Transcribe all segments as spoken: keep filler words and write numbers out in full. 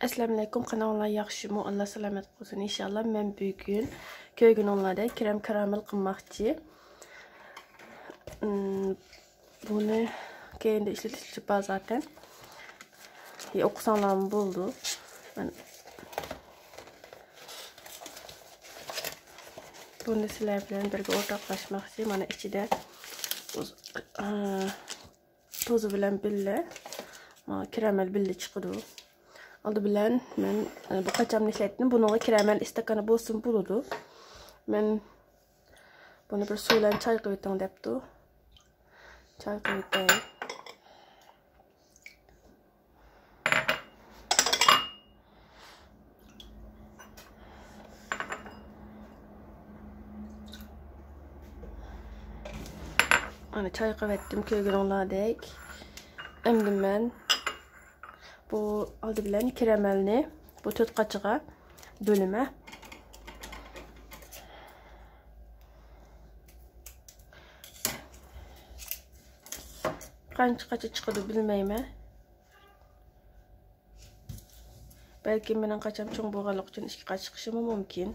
ئەسسالامۇئەلەيكۇم، قېنىڭلار ياخشىمۇ؟ ئاللا سالامەت قىلسۇن ئىنشاللا. مەن بۈگۈن كۆرگىنىڭلاردەك كرېم كارامېل قىلماقچى. ئىم، بۇنى كەينىدە ئىشلىتىشى بار زاتەن. يا ئوقۇساڭلارمۇ بولىدۇ. مەن بۇنى سىلەر بىلەن بىرگە ئورتاقلاشماقچى. مانا ئىچىدە ئۇز-، ئا، تۇزى بىلەن بىللە، ئا، كرېمەل بىللە چىقىدۇ. ئالدى بىلەن مەن، ئا، بۇ قاچامنى ئىشلەتتىم. بۇنىڭغا كرېمەل ئىستاكانى بولسىمۇ بولىدۇ. مەن بۇنى بىر سۇ بىلەن چايقىۋېتىڭ دەپتۇ. چايقىۋېتەي. مانا چايقىۋەتتىم كۆرگىنىڭلاردەك. ئەمدى مەن بۇ ئالدى بىلەن كرېمەلنى بۇ تۆت قاچىغا بۆلىمەن. قانچە قاچا چىقىدۇ بىلمەيمەن. بەلكىم مېنىڭ قاچام چوڭ بولغانلىقى ئۈچۈن ئىككى قاچا چىقىشىمۇ مۇمكىن.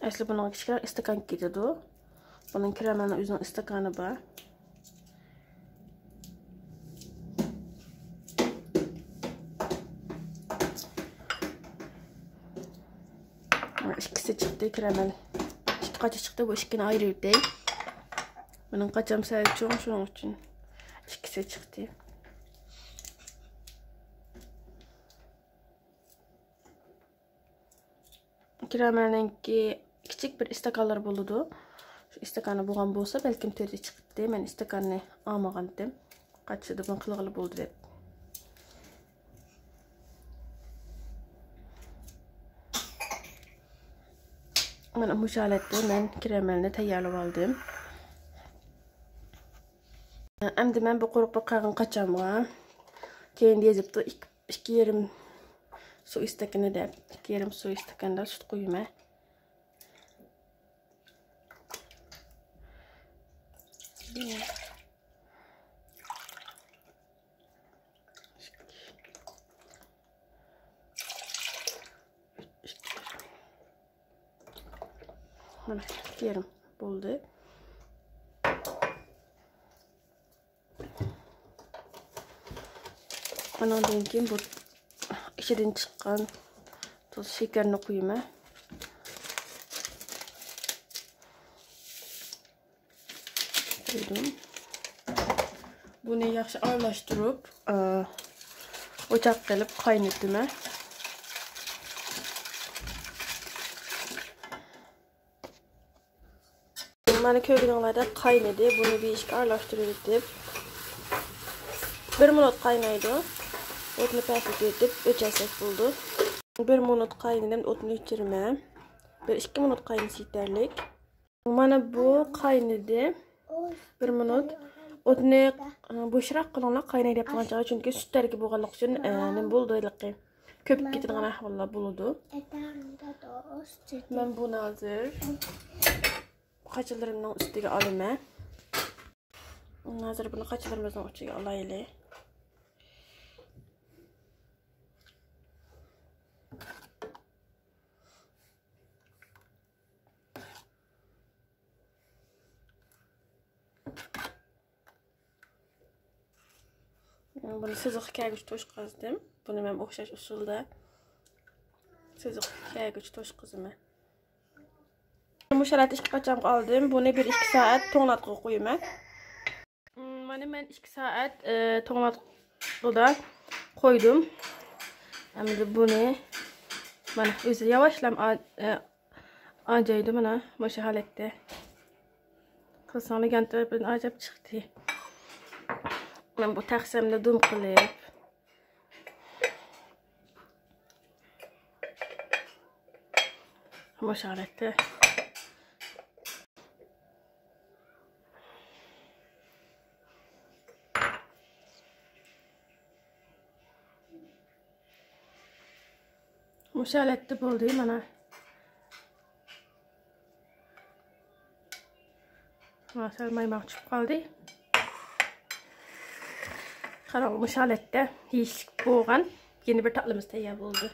ئەسلى بۇنىڭغا كىچىكرەك ئىستاكان كېتىدۇ. بۇنىڭ كرېمەلنىڭ ئۆزىنىڭ ئىستاكانى بار. ئىككىسى چىقتى كرېمەل. ئىككى قاچا چىقتى، بۇ ئىككىنى ئايرىۋېتەي. مېنىڭ قاچام سەل چوڭ، شۇنىڭ ئۈچۈن ئىككىسى چىقتى. كرېمەلنىڭكى كىچىك بىر ئىستاكانلار بولىدۇ. شۇ ئىستاكانى بولغان بولسا، بەلكىم تۆتى چىقىپتۇ. مەن ئىستاكاننى ئالمىغانتىم. قاچىدا بۇنى قىلغىلى بولدى دەپ. مانا مۇشۇ ھالەتتە مەن كرېمەلنى تەييارلىۋالدىم. ئەمدى مەن بۇ قۇرۇق بولۇپ قالغان قاچامغا كەينىدە يېزىپتۇ، ئىككى، ئىككى يېرىم سۇ ئىستاكىنى دەپ، ئىككى يېرىم سۇ ئىستاكاندا سۈت قۇيىمەن. مانا، ئىككى يېرىم بولدى. ئانىڭدىن كېيىن بۇ ئىچىدىن چىققان تۇز، شېكەرنى قۇيىمەن. قۇيدۇم. بۇنى ياخشى ئارىلاشتۇرۇپ، ئا، ئوچاققا ئېلىپ قاينىتىمەن. مانا كۆرگىنىڭلاردەك قاينىدى. بۇنى بىر ئىشقا ئارىلاشتۇرۇۋېتىپ، بىر مىنۇت قاينايدۇ. ئوتنى پەسلىتىۋېتىپ ئۆچۈرسەك بولىدۇ. بىر مىنۇت قاينىدىم، ئوتنى ئۆچۈرىمەن. بىر ئىككى مىنۇت قاينىسا يېتەرلىك. مانا بۇ قاينىدى. بىر مىنۇت. ئوتنى، ئە، بوشراق قىلىڭلار، قايناي دەپ تۇرغان چاغدا، چۈنكى سۈت تەركىبى بولغانلىقى ئۈچۈن، ئە، نېمە بولىدۇ ھېلىقى. كۆپۈپ كېتىدىغان ئەھۋاللار بولىدۇ. مەن بۇنى ھازىر قاچىلىرىمنىڭ ئۈستىگە ئالىمەن. ھازىر بۇنى قاچىلىرىمىزنىڭ ئۈستىگە ئالايلى. بۇنى سىزىق كەلگۈچە توشقۇزدۇم. بۇنى مەن ئوخشاش ئۇسۇلدا سىزىق كەلگۈچە توشقۇزىمەن. مۇشۇ ھالەتتە ئىككى قاچامغا ئالدىم. بۇنى بىر ئىككى سائەت توڭلاتقۇغا قويىمەن. مانا مەن ئىككى سائەت، ئى، توڭلاتقۇدا قويدۇم. ئەمدى بۇنى مانا ئۆزى ياۋاشلام ئا-، ئى، ئاجايدۇ مانا مۇشۇ ھالەتتە. قىلساڭلار يان تەرىپىدىن ئاجاپ چىقتى. مەن بۇ تەخسەمنى دۇم قىلىپ، مۇشۇ ھالەتتە. مۇشۇ ھالەتتە بولدى مانا. سەل مايماق چۈشۈپ قالدى. قاراڭ، مۇشۇ ھالەتتە يېيىشلىك بولغان يەنە بىر تاتلىمىز تەييار بولدى.